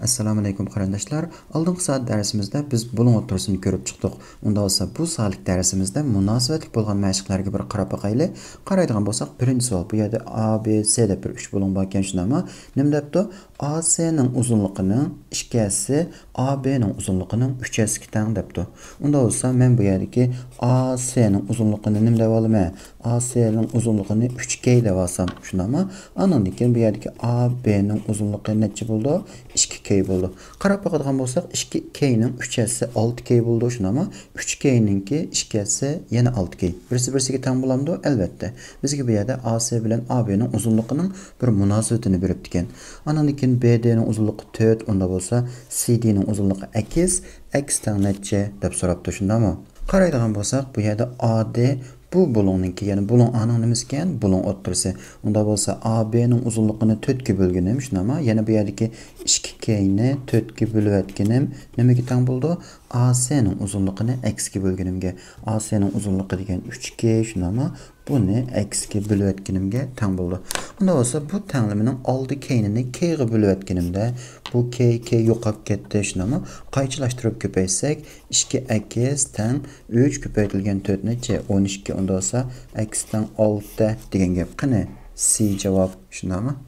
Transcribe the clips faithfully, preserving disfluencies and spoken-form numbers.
ئەسسالامۇئەلەيكۇم قېرىنداشلار. ئالدىنقى سائەت دەرسىمىزدە بىز بۇلۇڭ ئوتتۇرىسىنى كۆرۈپ چىقتۇق. ئۇندا بولسا بۇ سائەتلىك دەرسىمىزدە مۇناسىۋەتلىك بولغان مەشىقلەرگە بىر قاراپ باقايلى. قارايدىغان بولساق، بىرىنچى سوئال، بۇ يەردە ئا بى سى دەپ بىر ئۈچ بۇلۇڭ باركەن، شۇنداقمۇ؟ نېمە دەپتۇ؟ ئا سىنىڭ ئۇزۇنلۇقىنىڭ ئىككى ھەسسىسى ئا بىنىڭ ئۇزۇنلۇقىنىڭ ئۈچ ھەسسىسىگە تەڭ دەپتۇ. ئۇندا بولسا مەن بۇ يەردىكى ئا سىنىڭ ئۇزۇنلۇقىنى نېمە دەپ ئالىمەن؟ ئا سىنىڭ ئۇزۇنلۇقىنى ئۈچ كەي دەپ ئالسام، شۇنداقمۇ؟ ئانىڭدىن كېيىن بۇ يەردىكى ئا بىنىڭ ئۇزۇنلۇقى نەچچە بولىدۇ؟ ئىككى كەي بولىدۇ. قاراپ باقىدىغان بولساق، ئىككى كەينىڭ ئۈچ ھەسسىسى ئالتە كەي بولىدۇ، شۇنداقمۇ؟ ئۈچ كەينىڭكى ئىككى ھەسسىسى يەنە ئالتە كەي. بىرسى بىرسىگە تەڭ بولامدۇ؟ ئەلۋەتتە. بىزگە بۇ يەردە ئا سى بىلەن ئا بىنىڭ ئۇزۇنلۇقىنىڭ بىر مۇناسىۋىتىنى بېرىپتىكەن. ئانىڭدىن كېيىن بى دىنىڭ ئۇزۇنلۇقى تۆت، ئۇندا بولسا سى دىنىڭ ئۇزۇنلۇقى ئەكس، ئەكس تەڭ نەچچە دەپ سوراپتۇ، شۇنداقمۇ؟ قارايدىغان بولساق، بۇ يەردە ئا دى بۇ بۇلۇڭنىڭكى، يەنى بۇلۇڭ ئانىڭ نېمىسىكەن؟ بۇلۇڭ ئوتتۇرىسى. ئۇندا بولسا ئا بىنىڭ ئۇزۇنلۇقىنى تۆتكە بۆلگىنىم، شۇنداقمۇ؟ يەنە بۇ يەردىكى ئىككى كەينى تۆتكە بۆلۈۋەتكىنىم نېمىگە تەڭ بولىدۇ؟ ئا سىنىڭ ئۇزۇنلۇقىنى ئەكسكە بۆلگىنىمگە. ئا سىنىڭ ئۇزۇنلۇقى دېگەن ئۈچ كەي، شۇنداقمۇ؟ بۇنى ئەكسكە بۆلۈۋەتكىنىمگە تەڭ بولىدۇ. ئۇنداق بولسا، بۇ تەڭلىمىنىڭ ئالدى كەينىنى كەيغا بۆلۈۋەتكىنىمدە، بۇ كەي، كەي يوقاپ كەتتى، شۇنداقمۇ؟ قايچىلاشتۇرۇپ كۆپەيتسەك، ئىككى ئەكس تەڭ ئۈچ كۆپەيتىلگەن تۆت نەچچە؟ ئون ئىككى. ئۇنداق بولسا، ئەكس تەڭ ئالتە دېگەن گەپ. قېنى، سى جاۋاب، شۇنداقمۇ؟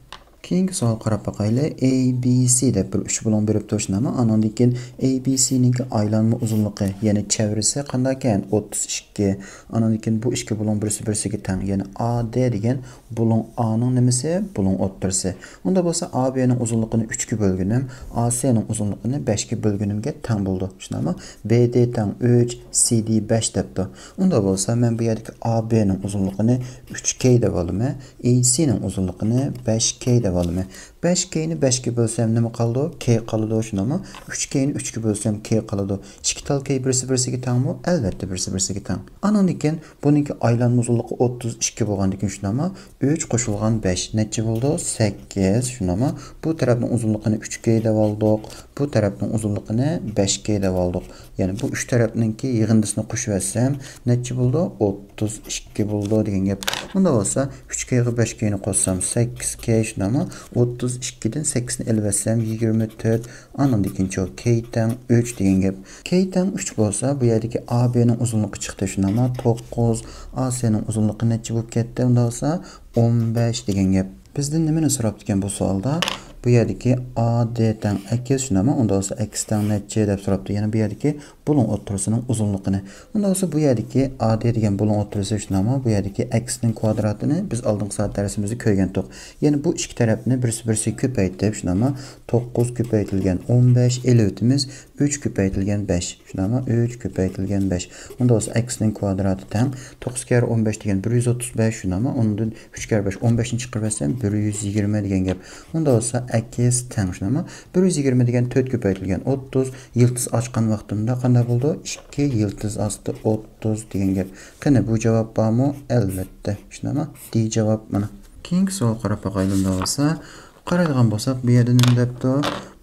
كېيىنكى سوئال قاراپ باقايلى. ئەي بى سى دەپ بىر ئۈچ بۇلۇڭ بېرىپتۇ، شۇنداقمۇ؟ ئانىڭدىن كېيىن ئەي بى سىنىڭكى ئايلانما ئۇزۇنلۇقى، يەنى چەۋرىسى قانداقكەن؟ ئوتتۇز ئىككى. ئانىڭدىن كېيىن بۇ ئىككى بۇلۇڭ بىرسى بىرسىگە تەڭ، يەنى ئا دى دېگەن بۇلۇڭ ئانىڭ نېمىسى؟ بۇلۇڭ ئوتتۇرىسى. ئۇنداق بولسا، ئا بىنىڭ ئۇزۇنلۇقىنى ئۈچكە بۆلگىنىم، ئا سىنىڭ ئۇزۇنلۇقىنى بەشكە بۆلگىنىمگە تەڭ بولىدۇ، شۇنداقمۇ؟ بى دى تەڭ ئۈچ، سى دى بەش دەپتۇ. ئۇنداق بولسا، مەن بۇ يەردىكى ئا بىنىڭ ئۇزۇنلۇقىنى ئۈچ كەي دەپ ئالىمەن، ئەي سىنىڭ ئۇزۇنلۇقىنى بەش كەي دەپ ئالىمەن. بەش كەينى بەشكە بۆلسەم نېمە قالىدۇ؟ كەي قالىدۇ، شۇنداقمۇ؟ ئۈچ كەينى ئۈچكە بۆلسەم كەي قالىدۇ. ئىككى تال كەي بىرسى بىرسىگە تەڭمۇ؟ ئەلۋەتتە، بىرسى بىرسىگە تەڭ. ئانىڭدىن كېيىن بۇنىڭكى ئايلانما ئۇزۇنلۇقى ئوتتۇز ئىككى بولغاندىكىن، شۇنداقمۇ؟ ئۈچ قوشۇلغان بەش نەچچە بولىدۇ؟ سەككىز، شۇنداقمۇ؟ بۇ تەرەپنىڭ ئۇزۇنلۇقىنى ئۈچ كەي دەپ ئالدۇق. بۇ تەرەپنىڭ ئۇزۇنلۇقىنى بەش كەي دەپ ئالدۇق. يەنى بۇ ئۈچ تەرەپنىڭكى يىغىندىسىنى قوشۇۋەتسەم نەچچە بولىدۇ؟ ئوتتۇز ئىككى بولىدۇ دېگەن گەپ. ئۇنداق بولسا، ئۈچ كەيغا بەش كەينى قوشسام، سەككىز كەي، شۇنداقمۇ؟ ئوتتۇز ئىككىدىن سەككىزنى ئېلىۋەتسەم، يىگىرمە تۆت. ئانىڭدىن كېيىنچۇ؟ كەي تەڭ ئۈچ دېگەن گەپ. كەي تەڭ ئۈچ بولسا، بۇ يەردىكى ئا بىنىڭ ئۇزۇنلۇقى چىقتى، شۇنداقمۇ؟ توققۇز. ئا سىنىڭ ئۇزۇنلۇقى نەچچە بولۇپ كەتتى؟ ئۇنداق بولسا، ئون بەش دېگەن گەپ. بىزدىن نېمىنى سوراپتىكەن بۇ سوئالدا؟ بۇ يەردىكى ئا دى تەڭ ئەكس، شۇنداقمۇ؟ ئۇنداق بولسا، ئەكس تەڭ نەچچە دەپ سوراپتۇ. يەنى بۇ يەردىكى بۇلۇڭ ئوتتۇرىسىنىڭ ئۇزۇنلۇقىنى. ئۇنداق بولسا، بۇ يەردىكى ئا دى دېگەن بۇلۇڭ ئوتتۇرىسى، شۇنداقمۇ؟ بۇ يەردىكى ئەكسنىڭ كۋادراتىنى بىز ئالدىنقى سائەت دەرسىمىزدە كۆرگەنتۇق. يەنى بۇ ئىككى تەرەپنى بىرسى بىرسىگە كۆپەيتىپ، شۇنداقمۇ؟ توققۇز كۆپەيتىلگەن ئون بەش ئېلىۋېتىمىز، ئۈچ كۆپەيتىلگەن بەش، شۇنداقمۇ؟ ئۈچ كۆپەيتىلگەن بەش. ئۇنداق بولسا، ئەكسنىڭ كۋادراتى تەڭ توققۇز كەررە ئون بەش دېگەن بىر يۈز ئوتتۇز بەش، شۇنداقمۇ؟ ئۇنىڭدىن ئۈچ كەررە بەش، ئون بەشنى چىقىرىۋەتسەم، بىر يۈز يىگىرمە دېگەن گەپ. ئۇنداق بولسا، ئەكس تەڭ، شۇنداقمۇ؟ بىر يۈز يىگىرمە دېگەن تۆت كۆپەيتىلگەن ئوتتۇز، يىلتىز ئاچقان ۋاقتىمدا قانداق بولىدۇ؟ ئىككى يىلتىز ئاستى ئوتتۇز دېگەن گەپ. قېنى، بۇ جاۋاب بارمۇ؟ ئەلۋەتتە. شۇنداقمۇ؟ دى جاۋاب مانا. كېيىنكى سوئالغا قاراپ باقايلى، ئۇنداق بولسا. قارايدىغان بولساق، بۇ يەردە نېمە دەپتۇ؟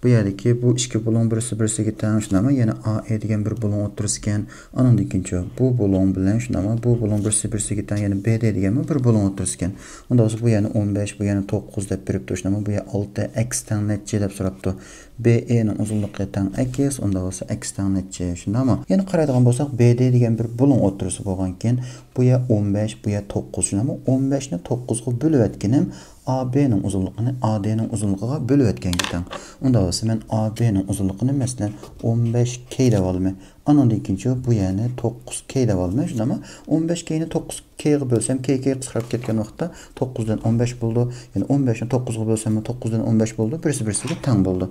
بۇ يەردىكى بۇ ئىككى بۇلۇڭ بىرسى بىرسىگە تەڭ، شۇنداقمۇ؟ يەنى ئا ئى دېگەن بىر بۇلۇڭ ئوتتۇرىسىكەن. ئانىڭدىن كېيىنچۇ؟ بۇ بۇلۇڭ بىلەن، شۇنداقمۇ؟ بۇ بۇلۇڭ بىرسى بىرسىگە تەڭ، يەنى بى دى دېگەنمۇ بىر بۇلۇڭ ئوتتۇرىسىكەن. ئۇنداق بولسا، بۇ يەنى ئون بەش، بۇ يەنى توققۇز دەپ بېرىپتۇ، شۇنداقمۇ؟ بۇ يەنى ئالتە، ئەكس تەڭ نەچچە دەپ سوراپتۇ. بى ئى نىڭ ئۇزۇنلۇقى تەڭ ئەكس، ئۇنداق بولسا، ئەكس تەڭ نەچچە، شۇنداقمۇ؟ يەنە قارايدىغان بولساق، بى دى دېگەن بىر بۇلۇڭ ئوتتۇرىسى بولغانكەن، بۇ يەر ئون بەش، بۇ يەر توققۇز، شۇنداقمۇ؟ ئون بەشنى توققۇزغا بۆلۈۋەتكىنىم، ئا بى نىڭ ئۇزۇنلۇقىنى ئا دى نىڭ ئۇزۇنلۇقىغا بۆلۈۋەتكەنگە تەڭ. ئۇنداق بولسا، مەن ئا بى نىڭ ئۇزۇنلۇقىنى، مەسىلەن، ئون بەش كەي دەپ ئالىمەن. ئانىڭدىن كېيىنچۇ، بۇ يەرنى توققۇز كەي دەپ ئالىمەن، شۇنداقمۇ؟ ئون بەش كەينى توققۇز كەيگە بۆلسەم، كەي، كەي قىسقىراپ كەتكەن ۋاقىتتا توققۇزدىن ئون بەش بولىدۇ. يەنى ئون بەشنى توققۇزغا بۆلسەممۇ، توققۇزدىن ئون بەش بولىدۇ. بىرسى بىرسىگە تەڭ بولىدۇ.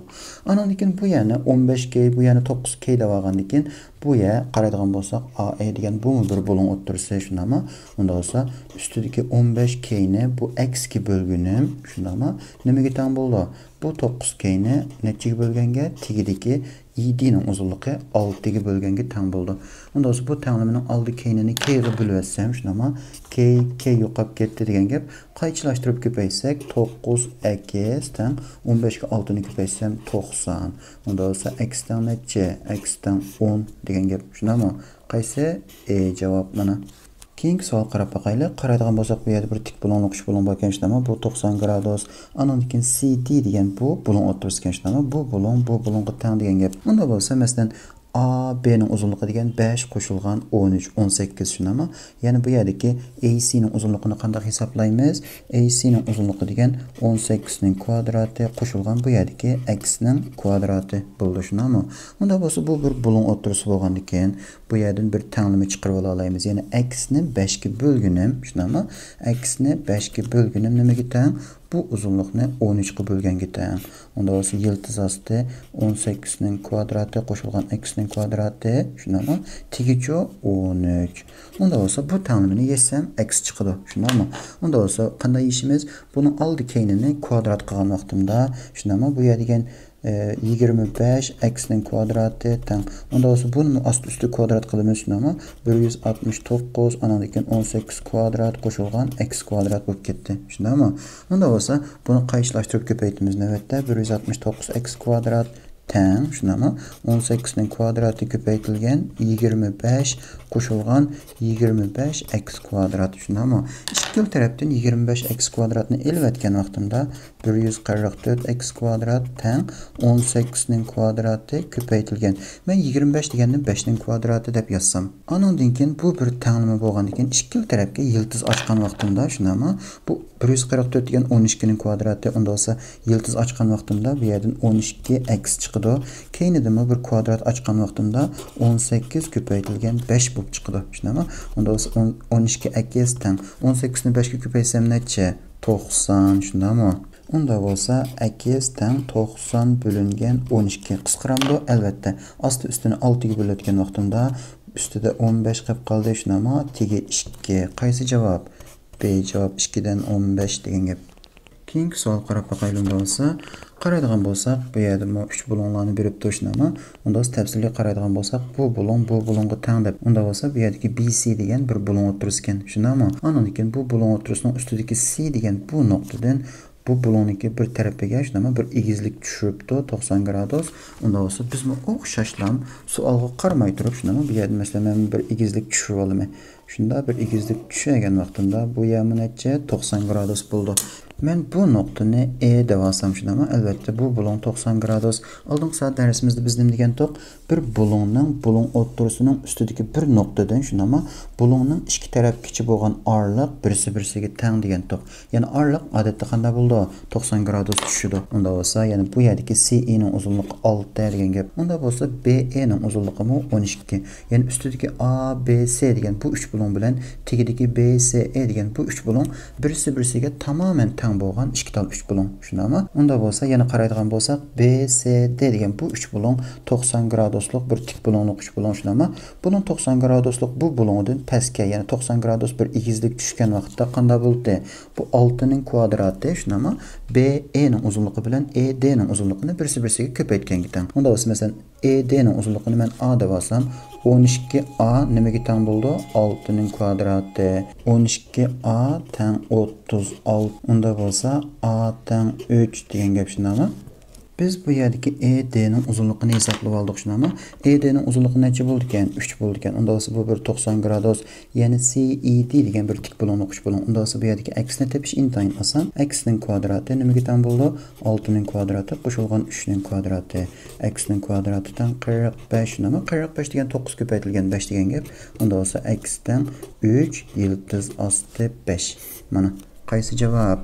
ئانىڭدىن كېيىن بۇ يەرنى ئون بەش كەي، بۇ يەرنى توققۇز كەي دەپ ئالغاندىن كېيىن، بۇ يەر قارايدىغان بولساق، ئا ئى دېگەن بۇمۇ بىر بۇلۇڭ ئوتتۇرىسى، شۇنداقمۇ؟ ئۇنداق بولسا، ئۈستىدىكى ئون بەش كەينى بۇ ئەكسكە بۆلگىنىم، شۇنداقمۇ؟ نېمىگە تەڭ بولىدۇ؟ بۇ توققۇز كەينى نەچچىگە بۆلگەنگە؟ تېگىدىكى ئى دى نىڭ ئۇزۇنلۇقى ئالتىگە بۆلگەنگە تەڭ بولىدۇ. ئۇنداق بولسا، بۇ تەڭلىمىنىڭ ئالدى كەينىنى كەيگە بۆلۈۋەتسەم، شۇنداقمۇ؟ كەي، كەي يوقاپ كەتتى دېگەن گەپ. قايچىلاشتۇرۇپ كۆپەيتسەك، توققۇز ئەكس تەڭ ئون بەشكە ئالتىنى كۆپەيتسەم، توقسان. ئۇنداق بولسا، ئەكس تەڭ نەچچە؟ ئەكس تەڭ ئون دېگەن گەپ. شۇنداقمۇ؟ قايسى؟ ئى جاۋاب مانا. كېيىنكى سوئالغا قاراپ باقايلى. قارايدىغان بولساق، بۇ يەردە بىر تىك بۇلۇڭلۇق ئۈچ بۇلۇڭ بار ئىكەن، شۇنداقمۇ؟ بۇ توقسان گرادۇس، ئانىڭدىن كېيىن سى دى دېگەن بۇ بۇلۇڭ ئوتتۇرىسى ئىكەن، شۇنداقمۇ؟ بۇ بۇلۇڭ بۇ بۇلۇڭغا تەڭ دېگەن گەپ. ئۇنداق بولسا، مەسىلەن، ئا بىنىڭ ئۇزۇنلۇقى دېگەن بەش قوشۇلغان ئون ئۈچ، ئون سەككىز، شۇنداقمۇ؟ يەنى بۇ يەردىكى ئەي سىنىڭ ئۇزۇنلۇقىنى قانداق ھېسابلايمىز؟ ئەي سىنىڭ ئۇزۇنلۇقى دېگەن ئون سەككىزنىڭ كۋادراتى قوشۇلغان بۇ يەردىكى ئەكسنىڭ كۋادراتى بولىدۇ، شۇنداقمۇ؟ ئۇنداق بولسا، بۇ بىر بۇلۇڭ ئوتتۇرىسى بولغاندىكىن، بۇ يەردىن بىر تەڭلىمە چىقىرىپ ئالالايمىز. يەنى ئەكسنى بەشكە بۆلگىنىم، شۇنداقمۇ؟ ئەكسنى بەشكە بۆلگىنىم نېمىگە تەڭ؟ بۇ ئۇزۇنلۇقنى ئون ئۈچكە بۆلگەنگە تەڭ. ئۇنداق بولسا، يىلتىز ئاستى ئون سەككىزنىڭ كۋادراتى قوشۇلغان ئەكسنىڭ كۋادراتى، شۇنداقمۇ؟ تېگىچۇ ئون ئۈچ. ئۇنداق بولسا، بۇ تەڭلىمىنى يەشسەم، ئەكس چىقىدۇ، شۇنداقمۇ؟ ئۇنداق بولسا، قانداق يېشىمىز؟ بۇنىڭ ئالدى كەينىنى كۋادرات قىلغان ۋاقتىمدا، شۇنداقمۇ؟ بۇ يەر دېگەن، ئە، يىگىرمە بەش ئەكسنىڭ كۋادراتى تەڭ. ئۇنداق بولسا، بۇنىمۇ ئاستى ئۈستى كۋادرات قىلىمىز، شۇنداقمۇ؟ بىر يۈز ئاتمىش توققۇز، ئانىڭدىن كېيىن ئون سەككىز كۋادرات قوشۇلغان ئەكس كۋادرات بولۇپ كەتتى، شۇنداقمۇ؟ ئۇنداق بولسا، بۇنى قايسىلاشتۇرۇپ كۆپەيتىمىز نۆۋەتتە؟ بىر يۈز ئاتمىش توققۇز ئەكس كۋادرات تەڭ، شۇنداقمۇ؟ ئون سەككىزنىڭ كۋادراتى كۆپەيتىلگەن يىگىرمە بەش قوشۇلغان يىگىرمە بەش ئەكس كۋادرات، شۇنداقمۇ؟ ئىككىلا تەرەپتىن يىگىرمە بەش ئەكس كۋادراتنى ئېلىۋەتكەن ۋاقتىمدا، بىر يۈز قىرىق تۆت ئەكس كۋادرات تەڭ ئون سەككىزنىڭ كۋادراتى كۆپەيتىلگەن. مەن يىگىرمە بەش دېگەننى بەشنىڭ كۋادراتى دەپ يازسام. ئانىڭدىن كېيىن بۇ بىر تەڭلىمە بولغاندىن كېيىن، ئىككىلا تەرەپكە يىلتىز ئاچقان ۋاقتىمدا، شۇنداقمۇ؟ بۇ بىر يۈز قىرىق تۆت دېگەن ئون ئىككىنىڭ كۋادراتى، ئۇنداق بولسا يىلتىز ئاچقان ۋاقتىمدا بۇ يەردىن ئون ئىككى ئەكس چىقىدۇ. كەينىدىنمۇ بىر كۋادرات ئاچقان ۋاقتىمدا ئون سەككىز كۆپەيتىلگەن بەش بولۇپ چىقىدۇ. شۇنداقمۇ؟ ئۇنداق بولسا ئون، ئون ئىككى ئەكس تەڭ. ئون سەككىزنى بەشكە كۆپەيتسەم نەچچە؟ توقسان، شۇنداقمۇ؟ ئۇنداق بولسا، ئەكس تەڭ توقسان بۆلۈنگەن ئون ئىككى قىسقىرامدۇ؟ ئەلۋەتتە. ئاستى ئۈستىنى ئالتىگە بۆلۈۋەتكەن ۋاقتىمدا، ئۈستىدە ئون بەش قېلىپ قالدى، شۇنداقمۇ؟ تېگى ئىككى. قايسى جاۋاب؟ بى جاۋاب، ئىككىدىن ئون بەش دېگەن گەپ. كېيىنكى سوئالغا قاراپ باقايلى ئۇنداق بولسا. قارايدىغان بولساق، بۇ يەردىمۇ ئۈچ بۇلۇڭلارنى بېرىپتۇ، شۇنداقمۇ؟ ئۇنداق بولسا تەپسىلىي قارايدىغان بولساق، بۇ بۇلۇڭ بۇ بۇلۇڭغا تەڭ دەپ. ئۇنداق بولسا بۇ يەردىكى بى سى دېگەن بىر بۇلۇڭ ئوتتۇرىسى ئىكەن، شۇنداقمۇ؟ ئاندىن كېيىن بۇ بۇلۇڭ ئوتتۇرىسىنىڭ ئۈستىدىكى سى دېگەن بۇ نۇقتىدىن بۇ بۇلۇڭنىڭكى بىر تەرىپىگە، شۇنداقمۇ؟ بىر ئېگىزلىك چۈشۈرۈپتۇ، توقسان گرادۇس. ئۇنداق بولسا بىزمۇ ئوخشاشلام سوئالغا قارىماي تۇرۇپ، شۇنداقمۇ؟ بۇ يەردە مەسىلەن مەن بىر ئېگىزلىك چۈشۈرۈۋالىمەن. شۇنداق بىر ئېگىزلىك چۈشۈرگەن ۋاقتىمدا بۇ يەرمۇ نەچچە؟ توقسان گرادۇس بولىدۇ. مەن بۇ نۇقتىنى ئې دەۋالسام، شۇنداقمۇ؟ ئەلۋەتتە، بۇ بۇلۇڭ توقسان گرادۇس. ئالدىنقى سائەت دەرسىمىزدە بىز نېمە دېگەنتۇق؟ بىر بۇلۇڭنىڭ، بۇلۇڭ ئوتتۇرىسىنىڭ ئۈستىدىكى بىر نۇقتىدىن، شۇنداقمۇ؟ بۇلۇڭنىڭ ئىككى تەرەپكىچە بولغان ئارىلىق بىرسى بىرسىگە تەڭ دېگەنتۇق. يەنى ئارىلىق ئادەتتە قانداق بولىدۇ؟ توقسان گرادۇس چۈشىدۇ. ئۇنداق بولسا، يەنى بۇ يەردىكى سى ئېنىڭ ئۇزۇنلۇقى ئالتە دېگەن گەپ. ئۇنداق بولسا، بى ئېنىڭ ئۇزۇنلۇقىمۇ ئون ئىككى. يەنى ئۈستىدىكى ئا بى سى دېگەن بۇ ئۈچ بۇلۇڭ بىلەن تېگىدىكى بى سى ئى دېگەن بۇ ئۈچ بۇلۇڭ بىرسى بىرسىگە تامامەن تەڭ بولغان ئىككى تال ئۈچ بۇلۇڭ. شۇنداقمۇ؟ ئۇنداق بولسا، يەنە قارايدىغان بولساق، بى سى دى دېگەن بۇ ئۈچ بۇلۇڭ توقسان گرادۇسلۇق بىر تىك بۇلۇڭلۇق ئۈچ بۇلۇڭ، شۇنداقمۇ؟ بۇنىڭ توقسان گرادۇسلۇق بۇ بۇلۇڭىدىن پەسكە، يەنى توقسان گرادۇس بىر ئېگىزلىك چۈشكەن ۋاقىتتا قانداق بولدى؟ بۇ ئالتىنىڭ كۋادراتى، شۇنداقمۇ؟ بى ئېنىڭ ئۇزۇنلۇقى بىلەن ئى دىنىڭ ئۇزۇنلۇقىنى بىرسى بىرسىگە كۆپەيتكەنگە تەڭ. ئۇنداق بولسا، مەسىلەن، ئى دىنىڭ ئۇزۇنلۇقىنى مەن ئا دەپ ئالسام، ئون ئىككى ئا نېمىگە تەڭ بولىدۇ؟ ئالتىنىڭ كۋادراتى. ئون ئىككى ئا تەڭ ئوتتۇز ئالتە. ئۇنداق بولسا، ئا تەڭ ئۈچ دېگەن گەپ، شۇنداقمۇ؟ بىز بۇ يەردىكى ئى دىنىڭ ئۇزۇنلۇقىنى ھېسابلاپ ئالدۇق، شۇنداقمۇ؟ ئى دىنىڭ ئۇزۇنلۇقى نەچچە بولىدىكەن؟ ئۈچ بولىدىكەن. ئۇنداق بولسا، بۇ بىر توقسان گرادۇس. يەنى سى ئى دى دېگەن بىر تىك بۇلۇڭلۇق ئۈچ بۇلۇڭ. ئۇنداق بولسا، بۇ يەردىكى ئەكسنى تېپىش ئىنتايىن ئاسان. ئەكسنىڭ كۋادراتى نېمىگە تەڭ بولىدۇ؟ ئالتىنىڭ كۋادراتى قوشۇلغان ئۈچنىڭ كۋادراتى. ئەكسنىڭ كۋادراتى تەڭ قىرىق بەش، شۇنداقمۇ؟ قىرىق بەش دېگەن توققۇز كۆپەيتىلگەن بەش دېگەن گەپ. ئۇنداق بولسا، ئەكس تەڭ ئۈچ يىلتىز ئاستى بەش. مانا، قايسى جاۋاب؟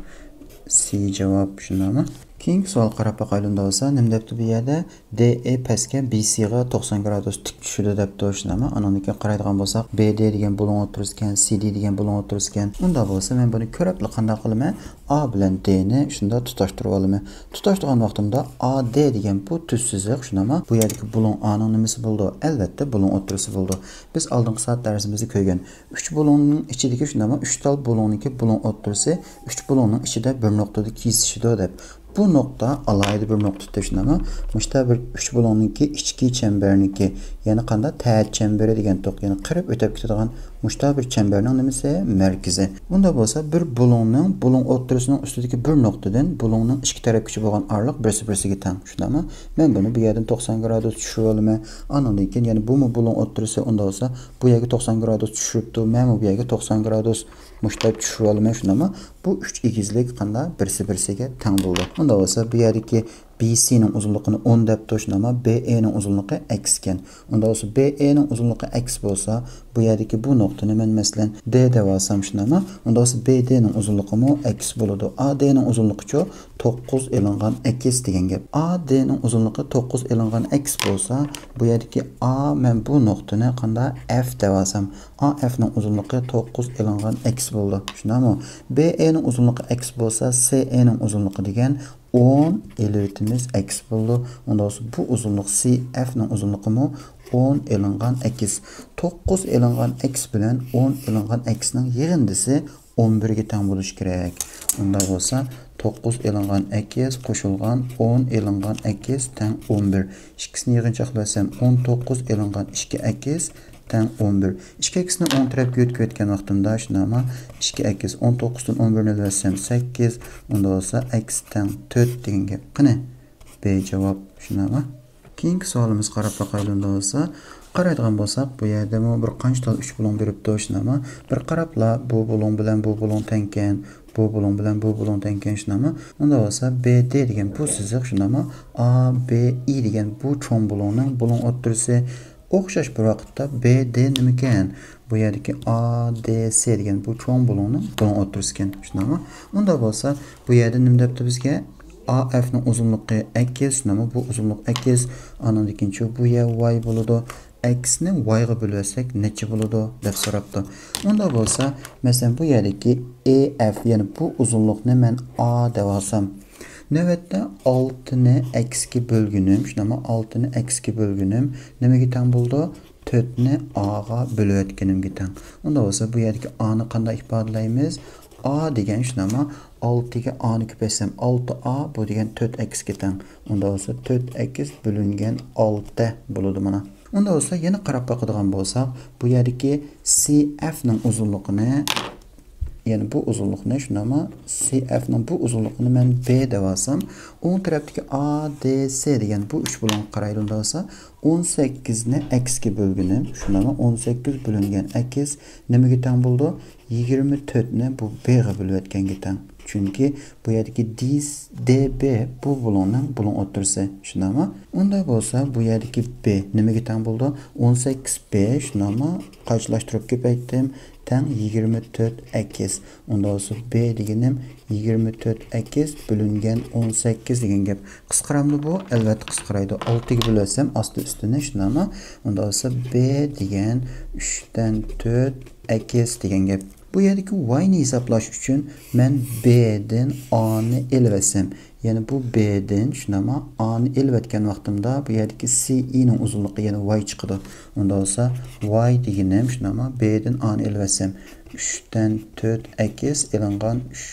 سى جاۋاب، شۇنداقمۇ؟ كېيىنكى سوئالغا قاراپ باقايلى، ئۇنداق بولسا، نېمە دەپتۇ بۇ يەردە؟ دى ئى پەسكە، بى سىغا توقسان گرادۇس تىك چۈشىدۇ دەپتۇ، شۇنداقمۇ؟ ئانىڭدىن كېيىن قارايدىغان بولساق، بى دى دېگەن بۇلۇڭ ئوتتۇرىسىكەن، سى دى دېگەن بۇلۇڭ ئوتتۇرىسىكەن. ئۇنداق بولسا، مەن بۇنى كۆرۈپلا قانداق قىلىمەن؟ ئا بىلەن دىنى شۇنداق تۇتاشتۇرۇپ ئالىمەن. تۇتاشتۇرغان ۋاقتىمدا ئا دى دېگەن بۇ تۈز سىزىق، شۇنداقمۇ؟ بۇ يەردىكى بۇلۇڭ ئانىڭ نېمىسى بولىدۇ؟ ئەلۋەتتە، بۇلۇڭ ئوتتۇرىسى بولىدۇ. بىز ئالدىنقى سائەت دەرسىمىزدە كۆرگەن ئۈچ بۇلۇڭنىڭ ئىچىدىكى، شۇنداقمۇ؟ ئۈچ تال بۇلۇڭنىڭكى بۇلۇڭ ئوتتۇرىسى ئۈچ بۇلۇڭنىڭ ئىچىدە بىر نۇقتىدا كېسىشىدۇ دەپ. بۇ نۇقتا ئالاھىدە بىر نۇقتا، شۇنداقمۇ؟ مۇشتا بىر ئۈچ بۇلۇڭنىڭكى ئىچكى چەمبىرىنىڭكى، يەنى قانداق؟ تەت چەمبىرى دېگەنتۇق، يەنى قىرىپ ئۆتۈپ كېتىدىغان مۇشتا بىر چەمبەرنىڭ نېمىسى؟ مەركىزى. ئۇنداق بولسا، بىر بۇلۇڭنىڭ، بۇلۇڭ ئوتتۇرىسىنىڭ ئۈستىدىكى بىر نۇقتىدىن بۇلۇڭنىڭ ئىككى تەرەپكىچە بولغان ئارىلىق بىرسى بىرسىگە تەڭ. شۇنداقمۇ؟ مەن بۇنى بۇ يەردىن توقسان گرادۇس چۈشۈرۈۋالىمەن. ئانىڭدىن كېيىن يەنە بۇمۇ بۇلۇڭ ئوتتۇرىسى، ئۇنداق بولسا، بۇ يەرگە توقسان گرادۇس چۈشۈرۈپتۇ، مەنمۇ بۇ يەرگە توقسان گرادۇس مۇشتاپ چۈشۈرۈۋالىمەن. شۇنداقمۇ؟ بۇ ئۈچ ئېگىزلىك قانداق؟ بىرسى بىرسىگە تەڭ بولدى. ئۇنداق بولسا، بۇ يەردىكى بى سىنىڭ ئۇزۇنلۇقىنى ئون دەپتۇ، شۇنداقمۇ؟ بى ئېنىڭ ئۇزۇنلۇقى ئەكس ئىكەن. ئۇنداق بولسا، بى ئېنىڭ ئۇزۇنلۇقى ئەكس بولسا، بۇ يەردىكى بۇ نۇقتىنى مەن، مەسىلەن، دى دەۋالسام، شۇنداقمۇ؟ ئۇنداق بولسا، بى دىنىڭ ئۇزۇنلۇقىمۇ ئەكس بولىدۇ. ئا دىنىڭ ئۇزۇنلۇقىچۇ؟ توققۇز ئېلىنغان ئەكس دېگەن گەپ. ئا دىنىڭ ئۇزۇنلۇقى توققۇز ئېلىنغان ئەكس بولسا، بۇ يەردىكى ئا، مەن بۇ نۇقتىنى قانداق؟ ئەف دەۋالسام، ئا ئەفنىڭ ئۇزۇنلۇقى توققۇز ئېلىنغان ئەكس بولىدۇ. شۇنداقمۇ؟ بى ئېنىڭ ئۇزۇنلۇقى ئەكس بولسا، سى ئېنىڭ ئۇزۇنلۇقى دېگەن ئون ئېلىۋېتىمىز، ئەكس بولىدۇ. ئۇنداق بولسا، بۇ ئۇزۇنلۇق سى ئەفنىڭ ئۇزۇنلۇقىمۇ ئون ئېلىنغان ئەكس. توققۇز ئېلىنغان ئەكس بىلەن ئون ئېلىنغان ئەكسنىڭ يىغىندىسى ئون بىرگە تەڭ بولۇشى كېرەك. ئۇنداق بولسا، توققۇز ئېلىنغان ئەكس قوشۇلغان ئون ئېلىنغان ئەكس تەڭ ئون بىر. ئىككىسىنى يىغىنچاقلىۋەتسەم، ئون توققۇز ئېلىنغان ئىككى ئەكس تەڭ ئون بىر. ئىككى ئەكسنى ئوڭ تەرەپكە يۆتكىۋەتكەن ۋاقتىمدا، شۇنداقمۇ؟ ئىككى ئەكس، ئون توققۇزدىن ئون بىرنى ئېلىۋەتسەم، سەككىز، ئۇنداق بولسا، ئەكس تەڭ تۆت دېگەن گەپ. قېنى، بى جاۋاب، شۇنداقمۇ؟ كېيىنكى سوئالىمىزغا قاراپ باقايلى، ئۇنداق بولسا. قارايدىغان بولساق، بۇ يەردىمۇ بىر قانچە تال ئۈچ بۇلۇڭ بېرىپتۇ، شۇنداقمۇ؟ بىر قاراپلا، بۇ بۇلۇڭ بىلەن بۇ بۇلۇڭ تەڭكەن، بۇ بۇلۇڭ بىلەن بۇ بۇلۇڭ تەڭكەن، شۇنداقمۇ؟ ئۇنداق بولسا، بى دى دېگەن بۇ سىزىق، شۇنداقمۇ؟ ئا بى ئى دېگەن بۇ چوڭ بۇلۇڭنىڭ بۇلۇڭ ئوتتۇرىسى. ئوخشاش بىر ۋاقىتتا، بى دى نېمىكەن؟ بۇ يەردىكى ئا دى سى دېگەن بۇ چوڭ بۇلۇڭنىڭ بۇلۇڭ ئوتتۇرىسىكەن، شۇنداقمۇ؟ ئۇنداق بولسا، بۇ يەردە نېمە دەپتۇ بىزگە؟ ئا ئەفنىڭ ئۇزۇنلۇقى ئەكس، شۇنداقمۇ؟ بۇ ئۇزۇنلۇق ئەكس، ئانىڭدىن كېيىن بۇ يەر ۋاي بولىدۇ. ئەكسنى ۋايغا بۆلۈۋەتسەك نەچچە بولىدۇ؟ دەپ سوراپتۇ. ئۇنداق بولسا، مەسىلەن، بۇ يەردىكى ئى ئەف، يەنى بۇ ئۇزۇنلۇقنى مەن ئا دەپ ئالسام، نۆۋەتتە ئالتىنى ئەكسكە بۆلگىنىم، شۇنداقمۇ؟ ئالتىنى ئەكسكە بۆلگىنىم نېمىگە تەڭ بولىدۇ؟ تۆتنى ئاغا بۆلۈۋەتكىنىمگە تەڭ. ئۇنداق بولسا، بۇ يەردىكى ئانى قانداق ئىپادىلەيمىز؟ ئا دېگەن، شۇنداقمۇ؟ ئالتىگە ئانى كۆپەيتسەم، ئالتە ئا، بۇ دېگەن تۆت ئەكسكە تەڭ. ئۇنداق بولسا، تۆت ئەكس بۆلۈنگەن ئالتە بولىدۇ مانا. ئۇنداق بولسا، يەنە قاراپ باقىدىغان بولساق، بۇ يەردىكى سى ئەفنىڭ ئۇزۇنلۇقىنى، يەنى بۇ ئۇزۇنلۇقنى، شۇنداقمۇ؟ سى ئەفنىڭ بۇ ئۇزۇنلۇقىنى مەن بى دەپ ئالسام، ئوڭ تەرەپتىكى ئا دى سى دېگەن بۇ ئۈچ بۇلۇڭغا قارايلى، ئۇنداق بولسا، ئون سەككىزنى ئەكسكە بۆلگىنىم، شۇنداقمۇ؟ ئون سەككىز بۆلۈنگەن ئەكس نېمىگە تەڭ بولىدۇ؟ يىگىرمە تۆتنى بۇ بىغا بۆلۈۋەتكەنگە تەڭ. چۈنكى بۇ يەردىكى دى، دى بى بۇ بۇلۇڭنىڭ بۇلۇڭ ئوتتۇرىسى. شۇنداقمۇ؟ ئۇنداق بولسا، بۇ يەردىكى بى نېمىگە تەڭ بولىدۇ؟ ئون سەككىز بى، شۇنداقمۇ؟ قارشىلاشتۇرۇپ كۆپەيتتىم. تەڭ يىگىرمە تۆت ئەكس. ئۇنداق بولسا، بى دېگىنىم يىگىرمە تۆت ئەكس بۆلۈنگەن ئون سەككىز دېگەن گەپ. قىسقىرامدۇ بۇ؟ ئەلۋەتتە قىسقىرايدۇ. ئالتىگە بۆلۈۋەتسەم ئاستى ئۈستىنى، شۇنداقمۇ؟ ئۇنداق بولسا، بى دېگەن ئۈچتىن تۆت ئەكس دېگەن گەپ. بۇ يەردىكى ۋاينى ھېسابلاش ئۈچۈن مەن بىدىن ئانى ئېلىۋەتسەم، يەنى بۇ بىدىن، شۇنداقمۇ؟ ئانى ئېلىۋەتكەن ۋاقتىمدا بۇ يەردىكى سى ئىنىڭ ئۇزۇنلۇقى، يەنى ۋاي چىقىدۇ. ئۇنداق بولسا، ۋاي دېگىنىم، شۇنداقمۇ؟ بىدىن ئانى ئېلىۋەتسەم، ئۈچتىن تۆت ئەكس ئېلىنغان ئۈچ،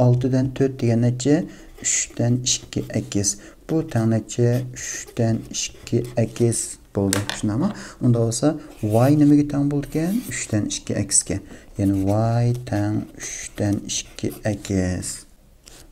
ئالتىدىن تۆت دېگەن نەچچە؟ ئۈچتىن ئىككى ئەكس. بۇ تەڭ نەچچە؟ ئۈچتىن ئىككى ئەكس بولدى. شۇنداقمۇ؟ ئۇنداق بولسا، ۋاي نېمىگە تەڭ بولىدىكەن؟ ئۈچتىن ئىككى ئەكسكە. يەنى ۋاي تەڭ ئۈچتىن ئىككى ئەكس.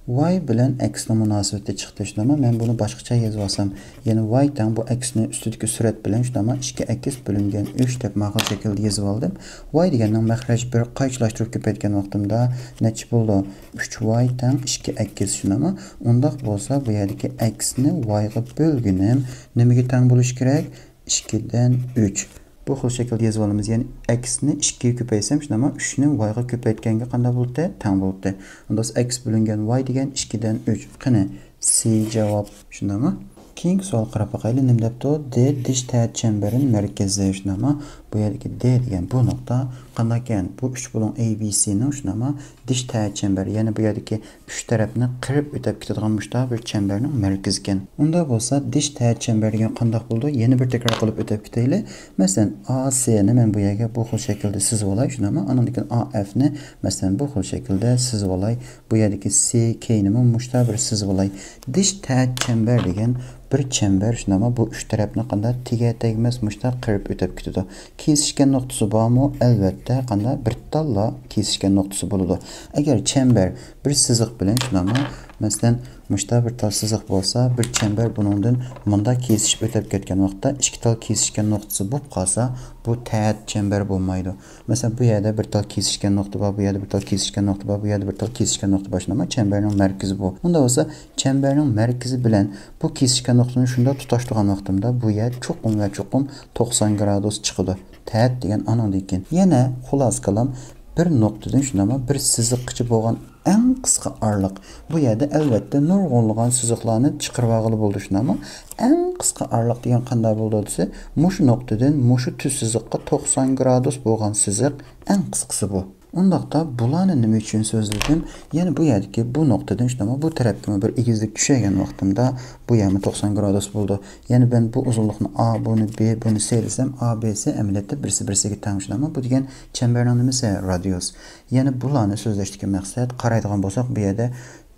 ۋاي بىلەن ئەكسنىڭ مۇناسىۋىتى چىقتى، شۇنداقمۇ؟ مەن بۇنى باشقىچە يېزىۋالسام، يەنى ۋاي تەڭ بۇ ئەكسنى ئۈستىدىكى سۈرەت بىلەن، شۇنداقمۇ؟ ئىككى ئەكس بۆلۈنگەن ئۈچ دەپ ماقۇل شەكىلدە يېزىۋالدىم. ۋاي دېگەننىڭ مەخرەج بىر قايچىلاشتۇرۇپ كۆپەيتكەن ۋاقتىمدا نەچچە بولىدۇ؟ ئۈچ ۋاي تەڭ ئىككى ئەكس، شۇنداقمۇ؟ ئۇنداق بولسا، بۇ يەردىكى ئەكسنى ۋايغا بۆلگىنىم نېمىگە تەڭ بولۇشى كېرەك؟ ئىككىدىن ئۈچ. بۇ خىل شەكىلدە يېزىۋالىمىز. يەنى ئەكسنى ئىككىگە كۆپەيتسەم، شۇنداقمۇ؟ ئۈچنى ۋايغا كۆپەيتكەنگە قانداق بولاتتى؟ تەڭ بولاتتى. ئۇنداق بولسا، ئەكس بۆلۈنگەن ۋاي دېگەن ئىككىدىن ئۈچ. قېنى، سى جاۋاب. شۇنداقمۇ؟ كېيىنكى سوئالغا قاراپ باقايلى. نېمە دەپتۇ؟ دى دىش تەھەت چەمبەرنىڭ مەركىزى. شۇنداقمۇ؟ بۇ يەردىكى دى دېگەن بۇ نۇقتا قانداقكەن؟ بۇ ئۈچ بۇلۇڭ ئەي بى سىنىڭ، شۇنداقمۇ؟ دىش تەھەت چەمبەر، يەنى بۇ يەردىكى ئۈچ تەرەپنى قىرىپ ئۆتۈپ كېتىدىغان مۇشۇنداق بىر چەمبەرنىڭ مەركىزىكەن. ئۇنداق بولسا، دىش تەھەت چەمبەر دېگەن قانداق بولىدۇ؟ يەنە بىر تەكرار قىلىپ ئۆتۈپ كېتەيلى. مەسىلەن، ئا سىنى مەن بۇ يەرگە بۇ خىل شەكىلدە سىزىۋالاي، شۇنداقمۇ؟ ئانىڭدىن كېيىن ئا ئەفنى، مەسىلەن، بۇ خىل شەكىلدە سىزىۋالاي. بۇ يەردىكى سى كەينىمۇ مۇشۇنداق بىر سىزىۋالاي. دىش تەھەت چەمبەر دېگەن بىر چەمبەر، شۇنداقمۇ؟ بۇ ئۈچ تەرەپنى قانداق تېگە تەگمەس مۇشۇنداق قىرىپ ئۆتۈپ كېتىدۇ. كېسىشكەن نۇقتىسى بارمۇ؟ ئەلۋەتتە، قانداق بىر تاللا كېسىشكەن نۇقتىسى بولىدۇ. ئەگەر چەمبەر بىر سىزىق بىلەن، شۇنداقمۇ؟ مەسىلەن، مۇشتا بىر تال سىزىق بولسا، بىر چەمبەر بۇنىڭدىن مۇنداق كېسىشىپ ئۆتۈپ كەتكەن ۋاقىتتا ئىككى تال كېسىشكەن نۇقتىسى بولۇپ قالسا، بۇ تەت چەمبەر بولمايدۇ. مەسىلەن، بۇ يەردە بىر تال كېسىشكەن نۇقتا بار، بۇ يەردە بىر تال كېسىشكەن نۇقتا بار، بۇ يەردە بىر تال كېسىشكەن نۇقتا بار، شۇنداقمۇ؟ چەمبەرنىڭ مەركىزى بۇ. ئۇنداق بولسا، چەمبەرنىڭ مەركىزى بىلەن بۇ كېسىشكەن نۇقتىنى شۇنداق تۇتاشتۇرغان ۋاقتىمدا، بۇ يەر چوقۇم ۋە چوقۇم توقسان گرادۇس چىقىدۇ. تەت دېگەن ئانىڭدىن كېيىن. يەنە خۇلاسە كالام، بىر نۇقتىدىن، شۇنداقمۇ، بىر سىزىققىچە بولغان ئەڭ قىسقا ئارىلىق. بۇ يەردە، ئەلۋەتتە، نۇرغۇنلىغان سىزىقلارنى چىقىرىۋالغىلى بولىدۇ، شۇنداقمۇ؟ ئەڭ قىسقا ئارىلىق دېگەن قانداق بولىدۇ دېسە، مۇشۇ نۇقتىدىن مۇشۇ تۈز سىزىققا توقسان گرادۇس بولغان سىزىق ئەڭ قىسقىسى بۇ. ئۇنداقتا بۇلارنى نېمە ئۈچۈن سۆزلىدىم؟ يەنى بۇ يەردىكى بۇ نۇقتىدىن، شۇنداقمۇ، بۇ تەرەپكىمۇ بىر ئېگىزلىك چۈشۈرگەن ۋاقتىمدا، بۇ يەرمۇ توقسان گرادۇس بولىدۇ. يەنى مەن بۇ ئۇزۇنلۇقنى ئا، بۇنى بې، بۇنى سې دېسەم، ئا بې سې ئەمەلىيەتتە بىرسى بىرسىگە تەڭ، شۇنداقمۇ؟ بۇ دېگەن چەمبەرنىڭ نېمىسى؟ رادىيۇس. يەنى بۇلارنى سۆزلەشتىكى مەقسەت، قارايدىغان بولساق، بۇ يەردە،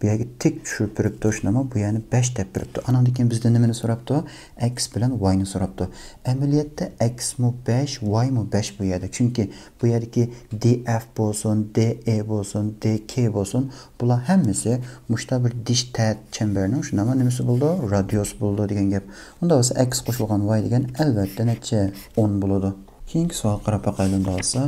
بۇ يەرگە تىك چۈشۈرۈپ بېرىپتۇ، شۇنداقمۇ؟ بۇ يەرنى بەش دەپ بېرىپتۇ. ئانىڭدىن كېيىن بىزدىن نېمىنى سوراپتۇ؟ ئەكس بىلەن ۋاينى سوراپتۇ. ئەمەلىيەتتە ئەكسمۇ بەش، ۋايمۇ بەش بۇ يەردە. چۈنكى بۇ يەردىكى دى ئەف بولسۇن، دى ئې بولسۇن، دى كې بولسۇن، بۇلار ھەممىسى مۇشتا بىر دىش تەت چەمبەرنىڭ، شۇنداقمۇ، نېمىسى بولىدۇ؟ رادىيۇسى بولىدۇ دېگەن گەپ. ئۇنداق بولسا، ئەكس قوشۇلغان ۋاي دېگەن، ئەلۋەتتە، نەچچە؟ ئون بولىدۇ. كېيىنكى سوئالغا قاراپ باقايلى ئۇنداق بولسا.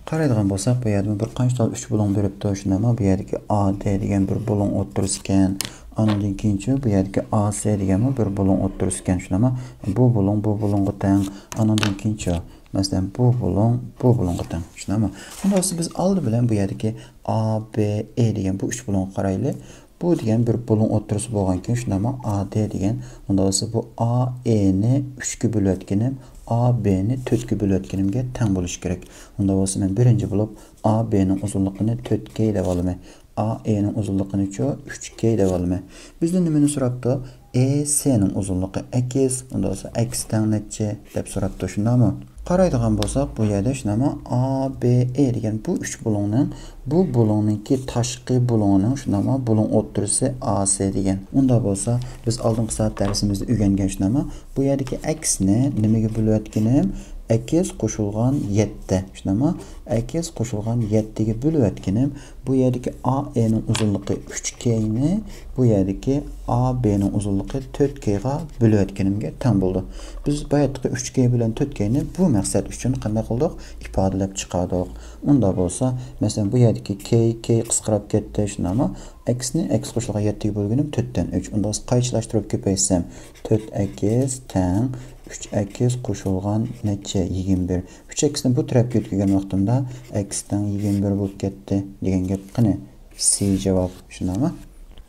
قارايدىغان بولساق، بۇ يەردىمۇ بىر قانچە تال ئۈچ بۇلۇڭ بېرىپتۇ، شۇنداقمۇ؟ بۇ يەردىكى ئا دې دېگەن بىر بۇلۇڭ ئوتتۇرىسى ئىكەن. ئانىڭدىن كېيىنچۇ، بۇ يەردىكى ئا سې دېگەنمۇ بىر بۇلۇڭ ئوتتۇرىسى ئىكەن، شۇنداقمۇ؟ بۇ بۇلۇڭ بۇ بۇلۇڭغا تەڭ. ئانىڭدىن كېيىنچۇ، مەسىلەن، بۇ بۇلۇڭ بۇ بۇلۇڭغا تەڭ، شۇنداقمۇ؟ ئۇنداق بولسا، بىز ئالدى بىلەن بۇ يەردىكى ئا بې ئې دېگەن بۇ ئۈچ بۇلۇڭغا قارايلى. بۇ دېگەن بىر بۇلۇڭ ئوتتۇرىسى بولغانكەن، شۇنداقمۇ؟ ئا دې دېگەن. ئۇنداق بولسا، بۇ ئا ئېنى ئۈچكە بۆلۈۋەتكىنىم، ئا بېنى تۆتكە بۆلۈۋەتكىنىمگە تەڭ بولۇشى كېرەك. ئۇنداق بولسا، مەن بىرىنچى بولۇپ ئا بېنىڭ ئۇزۇنلۇقىنى تۆت كې دەپ ئالىمەن. ئا ئېنىڭ ئۇزۇنلۇقىنىچۇ؟ ئۈچ كې دەپ ئالىمەن. بىزدىن نېمىنى سوراپتۇ؟ ئې سېنىڭ ئۇزۇنلۇقى ئەكس، ئۇنداق بولسا، ئەكس تەڭ نەچچە دەپ سوراپتۇ، شۇنداقمۇ؟ قارايدىغان بولساق، بۇ يەردە، شۇنداقمۇ؟ ئا بې ئې دېگەن بۇ ئۈچ بۇلۇڭنىڭ، بۇ بۇلۇڭنىڭكى تاشقى بۇلۇڭىنىڭ، شۇنداقمۇ؟ بۇلۇڭ ئوتتۇرىسى ئا سې دېگەن. ئۇنداق بولسا، بىز ئالدىنقى سائەت دەرسىمىزدە ئۆگەنگەن، شۇنداقمۇ؟ بۇ يەردىكى ئەكسنى نېمىگە بۆلۈۋەتكىنىم؟ ئەكس قوشۇلغان يەتتە، شۇنداقمۇ؟ ئەكس قوشۇلغان يەتتىگە بۆلۈۋەتكىنىم، بۇ يەردىكى ئا ئېنىڭ ئۇزۇنلۇقى ئۈچ كېنى، بۇ يەردىكى ئا بېنىڭ ئۇزۇنلۇقى تۆت كېغا بۆلۈۋەتكىنىمگە تەڭ بولىدۇ. بىز باياتقى ئۈچ كې بىلەن تۆت كېنى بۇ مەقسەت ئۈچۈن قانداق قىلدۇق؟ ئىپادىلەپ چىقاردۇق. ئۇنداق بولسا، مەسىلەن، بۇ يەردىكى كې، كې قىسقىراپ كەتتى، شۇنداقمۇ؟ ئەكسنى ئەكس قوشۇلغان يەتتىگە بۆلگىنىم تۆتتىن ئۈچ. ئۇنداق بولسا، قايچىلاشتۇرۇپ كۆپەيتسەم، تۆت ئەكس تەڭ ئۈچ ئەكس قوشۇلغان نەچچە؟ يىگىرمە بىر. ئۈچ ئەكسنى بۇ تەرەپكە يۆتكىگەن ۋاقتىمدا، ئەكس تەڭ يىگىرمە بىر بولۇپ كەتتى دېگەن گەپ. قېنى، سى جاۋاب، شۇنداقمۇ؟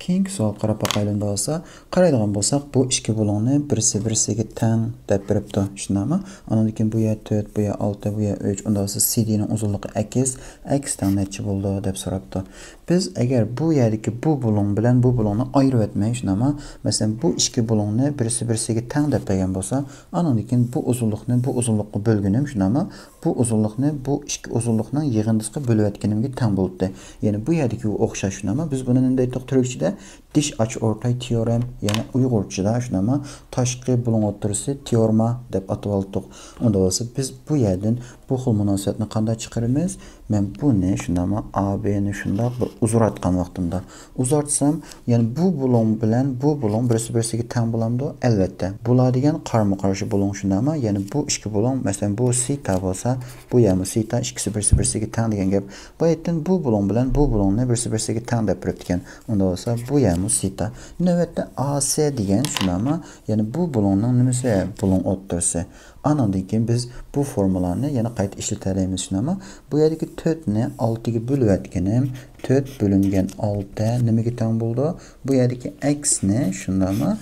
كېيىنكى سوئالغا قاراپ باقايلى ئۇنداق بولسا. قارايدىغان بولساق، بۇ ئىككى بۇلۇڭنى بىرسى بىرسىگە تەڭ دەپ بېرىپتۇ، شۇنداقمۇ؟ ئانىڭدىن كېيىن بۇ يەر تۆت، بۇ يەر ئالتە، بۇ يەر ئۈچ، ئۇنداق بولسا، سى دېنىڭ ئۇزۇنلۇقى ئەكس، ئەكس تەڭ نەچچە بولىدۇ دەپ سوراپتۇ. بىز ئەگەر بۇ يەردىكى بۇ بۇلۇڭ بىلەن بۇ بۇلۇڭنى ئايرىۋەتمەي، شۇنداقمۇ؟ مەسىلەن، بۇ ئىككى بۇلۇڭنى بىرسى بىرسىگە تەڭ دەپ بەرگەن بولسا، ئانىڭدىن كېيىن بۇ ئۇزۇنلۇقنى بۇ ئۇزۇنلۇققا بۆلگىنىم، شۇنداقمۇ؟ بۇ ئۇزۇنلۇقنى بۇ ئىككى ئۇزۇنلۇقنىڭ يىغىندىسىغا بۆلۈۋەتكىنىمگە تەڭ بولدى. يەنى بۇ يەردىكىگە ئوخشاش، شۇنداقمۇ؟ بىز بۇنى نېمە دەيتتۇق تۈركچىدە؟ دىش ئاچ ئورتاي تېئورېم، يەنى ئۇيغۇرچىدا، شۇنداقمۇ؟ تاشقى بۇلۇڭ ئوتتۇرىسى تېئورېما دەپ ئاتىۋالدۇق. ئۇنداق بولسا، بىز بۇ يەردىن بۇ خىل مۇناسىۋەتنى قانداق چىقىرىمىز؟ مەن بۇنى، شۇنداقمۇ؟ ئا بېنى شۇنداق بىر ئۇزارتقان ۋاقتىمدا، ئۇزارتسام، يەنى بۇ بۇلۇڭ بىلەن بۇ بۇلۇڭ بىرسى بىرسىگە تەڭ بولامدۇ؟ ئەلۋەتتە. بۇلار دېگەن قارىمۇ قارشى بۇلۇڭ، شۇنداقمۇ؟ يەنى بۇ ئىككى بۇلۇڭ، مەسىلەن، بۇ سېتا بولسا، بۇ يەرمۇ سېتا، ئىككىسى بىرسى بىرسىگە تەڭ دېگەن گەپ. بايىتتىن بۇ بۇلۇڭ بىلەن بۇ بۇلۇڭنى بىرسى بىرسىگە تەڭ دەپ بېرىپتىكەن. ئۇنداق بولسا، بۇ يەرمۇ سېتا. نۆۋەتتە، ئا سې دېگەن، شۇنداقمۇ؟ يەنى بۇ بۇلۇڭنىڭ نېمىسى؟ بۇلۇڭ ئوتتۇرىسى. ئانىڭدىن كېيىن بىز بۇ فورمۇلانى يەنە قايتا ئىشلىتەلەيمىز، شۇنداقمۇ؟ بۇ يەردىكى تۆتنى ئالتىگە بۆلۈۋەتكىنىم، تۆت بۆلۈنگەن ئالتە نېمىگە تەڭ بولىدۇ؟ بۇ يەردىكى ئەكسنى، شۇنداقمۇ؟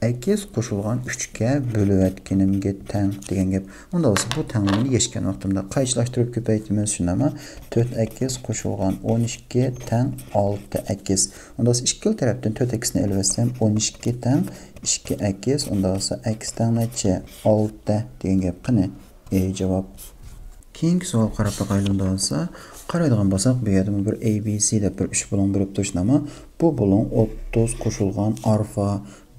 ئەكس قوشۇلغان ئۈچكە بۆلۈۋەتكىنىمگە تەڭ دېگەن گەپ. ئۇنداق بولسا، بۇ تەڭلىمىنى يەشكەن ۋاقتىمدا قايچىلاشتۇرۇپ كۆپەيتىمىز، شۇنداقمۇ؟ تۆت ئەكس قوشۇلغان ئون ئىككى تەڭ ئالتە ئەكس. ئۇنداق بولسا، ئىككىلا تەرەپتىن تۆت ئەكسنى ئېلىۋەتسەم، ئون ئىككى تەڭ ئىككى ئەكس، ئۇنداق بولسا، ئەكس تەڭ نەچچە؟ ئالتە دېگەن گەپ. قېنى، ئې جاۋاب. كېيىنكى سوئالغا قاراپ باقايلى ئۇنداق بولسا. قارايدىغان بولساق، بۇ يەردىمۇ بىر ئەي بى سى دەپ بىر ئۈچ بۇلۇڭ بېرىپتۇ، شۇنداقمۇ؟ بۇ بۇلۇڭ ئوتتۇز قوشۇلغان ئارفا،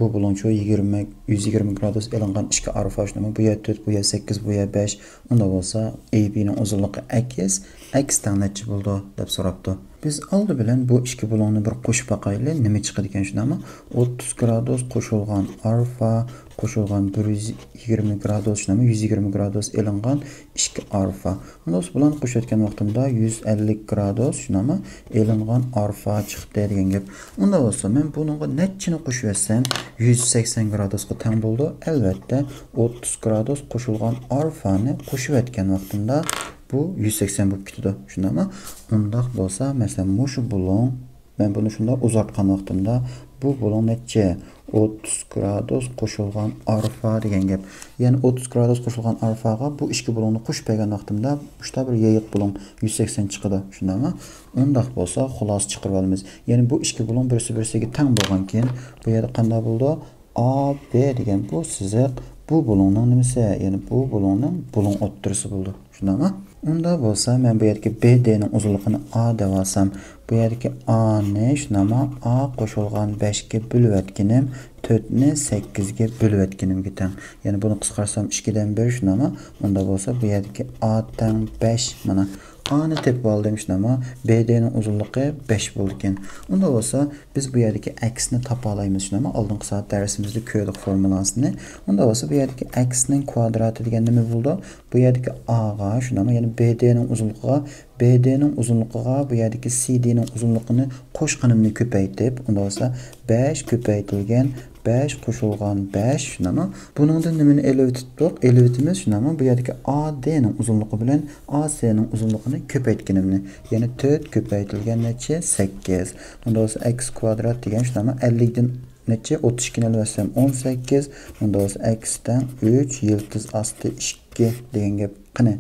بۇ بۇلۇڭچۇ يىگىرمە، يۈز يىگىرمە گرادۇس ئېلىنغان ئىككى ئارفا، شۇنداقمۇ؟ بۇ يەر تۆت، بۇ يەر سەككىز، بۇ يەر بەش. ئۇنداق بولسا، ئەي بىنىڭ ئۇزۇنلۇقى ئەكس، ئەكس تەڭ نەچچە بولىدۇ دەپ سوراپتۇ. بىز ئالدى بىلەن بۇ ئىككى بۇلۇڭنى بىر قوشۇپ باقايلى، نېمە چىقىدىكەن، شۇنداقمۇ؟ ئوتتۇز گرادۇس قوشۇلغان ئارفا قوشۇلغان بىر يۈز يىگىرمە گرادۇس، شۇنداقمۇ؟ يۈز يىگىرمە گرادۇس ئېلىنغان ئىككى ئارفا. ئۇنداق بولسا بۇلارنى قوشۇۋەتكەن ۋاقتىمدا يۈز ئەللىك گرادۇس، شۇنداقمۇ؟ ئېلىنغان ئارفا چىقتى دېگەن گەپ. ئۇنداق بولسا مەن بۇنىڭغا نەچچىنى قوشۇۋەتسەم يۈز سەكسەن گرادۇسقا تەڭ بولىدۇ؟ ئەلۋەتتە، ئوتتۇز گرادۇس قوشۇلغان ئارفانى قوشۇۋەتكەن ۋاقتىمدا بۇ يۈز سەكسەن بولۇپ كېتىدۇ، شۇنداقمۇ؟ ئۇنداق بولسا، مەسىلەن، مۇشۇ بۇلۇڭ، مەن بۇنى شۇنداق ئۇزارتقان ۋاقتىمدا بۇ بۇلۇڭ نەچچە؟ ئوتتۇز گرادۇس قوشۇلغان ئارفا دېگەن گەپ. يەنى ئوتتۇز گرادۇس قوشۇلغان ئارفاغا بۇ ئىككى بۇلۇڭنى قوشۇپ بەرگەن ۋاقتىمدا مۇشۇنداق بىر يېيىق بۇلۇڭ يۈز سەكسەن چىقىدۇ، شۇنداقمۇ؟ ئۇنداق بولسا خۇلاسە چىقىرىۋالىمىز. يەنى بۇ ئىككى بۇلۇڭ بىرسى بىرسىگە تەڭ بولغانكىن، بۇ يەردە قانداق بولىدۇ؟ ئا بى دېگەن بۇ سىزىق بۇ بۇلۇڭنىڭ نېمىسى؟ يەنى بۇ بۇلۇڭنىڭ بۇلۇڭ ئوتتۇرىسى بولىدۇ. شۇنداقمۇ؟ ئۇنداق بولسا، مەن بۇ يەردىكى بى دىنىڭ ئۇزۇنلۇقىنى ئا دەپ ئالسام، بۇ يەردىكى ئانى، شۇنداقمۇ؟ ئا قوشۇلغان بەشكە بۆلۈۋەتكىنىم تۆتنى سەككىزگە بۆلۈۋەتكىنىمگە تەڭ. يەنى بۇنى قىسقارتسام، ئىككىدىن بىر، شۇنداقمۇ؟ ئۇنداق بولسا، بۇ يەردىكى ئا تەڭ بەش، مانا، ئانى تېپىپ ئالدىم، شۇنداقمۇ؟ بى دىنىڭ ئۇزۇنلۇقى بەش بولىدىكەن. ئۇنداق بولسا، بىز بۇ يەردىكى ئەكسنى تاپالايمىز، شۇنداقمۇ؟ ئالدىنقى سائەت دەرسىمىزدە كۆردۇق فورمۇلاسىنى. ئۇنداق بولسا، بۇ يەردىكى ئەكسنىڭ كۋادراتى دېگەن نېمە بولىدۇ؟ بۇ يەردىكى ئاغا، شۇنداقمۇ؟ يەنى بى دىنىڭ ئۇزۇنلۇقىغا، بى دىنىڭ ئۇزۇنلۇقىغا بۇ يەردىكى سى دىنىڭ ئۇزۇنلۇقىنى قوشقىنىمنى كۆپەيتىپ، ئۇنداق بولسا، بەش كۆپەيتىلگەن بەش قوشۇلغان بەش، شۇنداقمۇ؟ بۇنىڭدىن نېمىنى ئېلىۋېتىپتۇق؟ ئېلىۋېتىمىز، شۇنداقمۇ؟ بۇ يەردىكى ئا دىنىڭ ئۇزۇنلۇقى بىلەن ئا سىنىڭ ئۇزۇنلۇقىنى كۆپەيتكىنىمنى، يەنى تۆت كۆپەيتىلگەن نەچچە؟ سەككىز. ئۇنداق بولسا، ئەكس كۋادرات دېگەن، شۇنداقمۇ؟ ئەللىكتىن نەچچە؟ ئوتتۇز ئىككىنى ئېلىۋەتسەم، ئون سەككىز. ئۇنداق بولسا، ئەكس تەڭ ئۈچ، يىلتىز ئاستى ئىككى دېگەن گەپ. قېنى،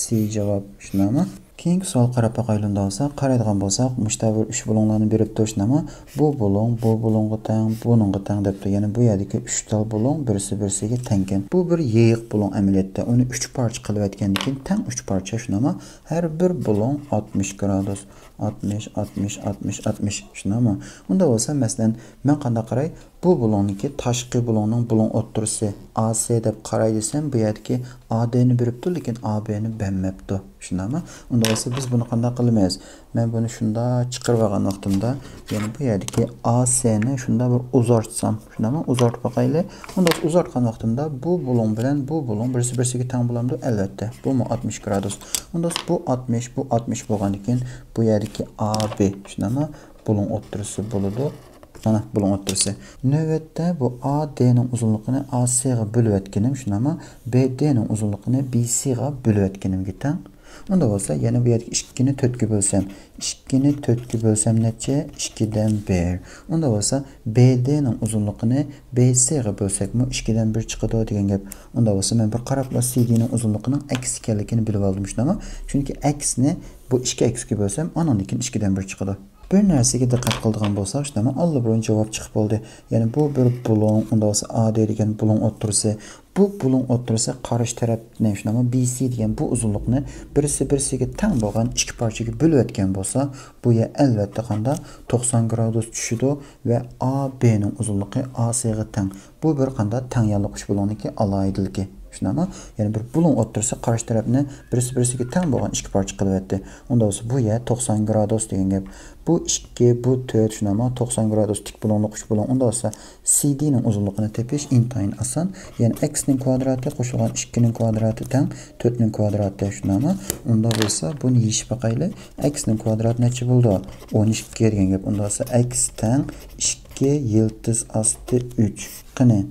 سى جاۋاب، شۇنداقمۇ؟ كېيىنكى سوئال قاراپ باقايلى، ئۇنداق بولسا. قارايدىغان بولساق، مۇشتا بىر ئۈچ بۇلۇڭلارنى بېرىپتۇ، شۇنداقمۇ؟ بۇ بۇلۇڭ، بۇ بۇلۇڭغا تەڭ، بۇنىڭغا تەڭ دەپتۇ. يەنى بۇ يەردىكى ئۈچ تال بۇلۇڭ بىرسى بىرسىگە تەڭكەن. بۇ بىر يېيىق بۇلۇڭ ئەمەلىيەتتە. ئۇنى ئۈچ پارچە قىلىۋەتكەندىن كېيىن تەڭ ئۈچ پارچە، شۇنداقمۇ؟ ھەر بىر بۇلۇڭ ئاتمىش گرادۇس. ئاتمىش، ئاتمىش، ئاتمىش، ئاتمىش. شۇنداقمۇ؟ ئۇنداق بولسا، مەسىلەن، مەن قانداق قاراي؟ بۇ بۇلۇڭنىڭكى تاشقى بۇلۇڭنىڭ بۇلۇڭ ئوتتۇرىسى ئا سى دەپ قاراي دېسەم، بۇ يەردىكى ئا دىنى بېرىپتۇ، لېكىن ئا بىنى بەرمەپتۇ. شۇنداقمۇ؟ ئۇنداق بولسا، بىز بۇنى قانداق قىلىمىز؟ مەن بۇنى شۇنداق چىقىرىپ ئالغان ۋاقتىمدا، يەنى بۇ يەردىكى ئا سىنى شۇنداق بىر ئۇزارتسام، شۇنداقمۇ؟ ئۇزارتىپ باقايلى. ئۇنداق ئۇزارتقان ۋاقتىمدا بۇ بۇلۇڭ بىلەن بۇ بۇلۇڭ بىرسى بىرسىگە تەڭ بولامدۇ؟ ئەلۋەتتە. بۇمۇ ئاتمىش گرادۇس. ئۇنداق بۇ ئاتمىش، بۇ ئاتمىش بولغاندىكىن، بۇ يەردىكى ئا بى، شۇنداقمۇ؟ بۇلۇڭ ئوتتۇرىسى بولىدۇ. مانا، بۇلۇڭ ئوتتۇرىسى. نۆۋەتتە بۇ ئا دىنىڭ ئۇزۇنلۇقىنى ئا سىغا بۆلۈۋەتكىنىم، شۇنداقمۇ؟ بى دىنىڭ ئۇزۇنلۇقىنى بى سىغا بۆلۈۋەتكىنىمگە تەڭ. ئۇنداق بولسا، يەنە بۇ يەردىكى ئىككىنى تۆتكە بۆلسەم، ئىككىنى تۆتكە بۆلسەم نەچچە؟ ئىككىدىن بىر. ئۇنداق بولسا، بى دىنىڭ ئۇزۇنلۇقىنى بى سىغا بۆلسەكمۇ ئىككىدىن بىر چىقىدۇ دېگەن گەپ. ئۇنداق بولسا، مەن بىر قاراپلا سى دىنىڭ ئۇزۇنلۇقىنىڭ ئەكس ئىكەنلىكىنى بىلىپ ئالدىم، شۇنداقمۇ؟ چۈنكى ئەكسنى بۇ ئىككى ئەكسكە بۆلسەم، ئانىڭدىن كېيىن ئىككىدىن بىر چىقىدۇ. بىر نەرسىگە دىققەت قىلىدىغان بولساق، شۇنداقمۇ؟ ئاللىبۇرۇن جاۋاب چىقىپ بولدى. يەنى بۇ بىر بۇلۇڭ، ئۇنداق بولسا ئا دى دېگەن بۇلۇڭ ئوتتۇرىسى. بۇ بۇلۇڭ ئوتتۇرىسى قارشى تەرەپنى، شۇنداقمۇ؟ بى سى دېگەن بۇ ئۇزۇنلۇقنى بىرسى بىرسىگە تەڭ بولغان ئىككى پارچىگە بۆلۈۋەتكەن بولسا، بۇ يەر ئەلۋەتتە قانداق؟ توقسان گرادۇس چۈشىدۇ ۋە ئا بىنىڭ ئۇزۇنلۇقى ئا سىغا تەڭ. بۇ بىر قانداق؟ تەڭ يانلىق ئۈچ بۇلۇڭنىڭكى ئالاھىدىلىكى. شۇنداقمۇ؟ يەنى بىر بۇلۇڭ ئوتتۇرىسى قارشى تەرەپنى بىرسى بىرسىگە تەڭ بولغان ئىككى پارچە قىلىۋەتتى. ئۇنداق بولسا، بۇ يەر توقسان گرادۇس دېگەن گەپ. بۇ ئىككى، بۇ تۆت، شۇنداقمۇ؟ توقسان گرادۇس تىك بۇلۇڭلۇق ئۈچ بۇلۇڭ. ئۇنداق بولسا، سى دىنىڭ ئۇزۇنلۇقىنى تېپىش ئىنتايىن ئاسان. يەنى ئەكسنىڭ كۋادراتى قوشۇلغان ئىككىنىڭ كۋادراتى تەڭ تۆتنىڭ كۋادراتى، شۇنداقمۇ؟ ئۇنداق بولسا، بۇنى يېشىپ باقايلى. ئەكسنىڭ كۋادراتى نەچچە بولىدۇ؟ ئون ئىككى دېگەن گەپ. ئۇنداق بولسا، ئەكس تەڭ ئىككى يىلتىز ئاستى ئۈچ. قېنى،